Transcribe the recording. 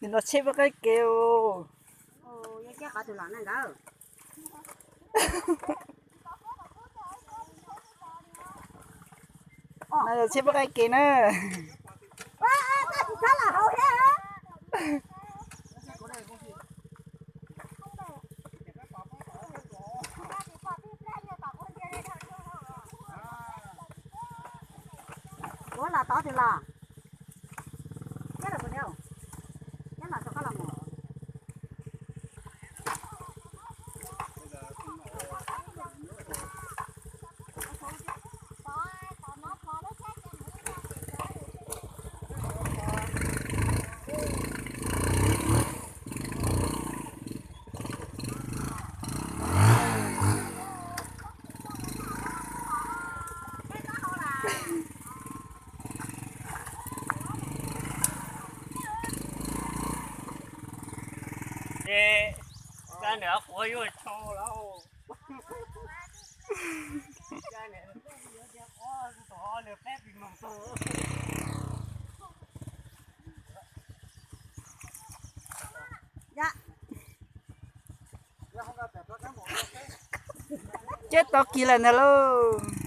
Nim no tsheb pab qaib kev os. No yog tsheb pab qaib kev na. Ua los tod tus los. Cab tau kis lawm ntag lauj.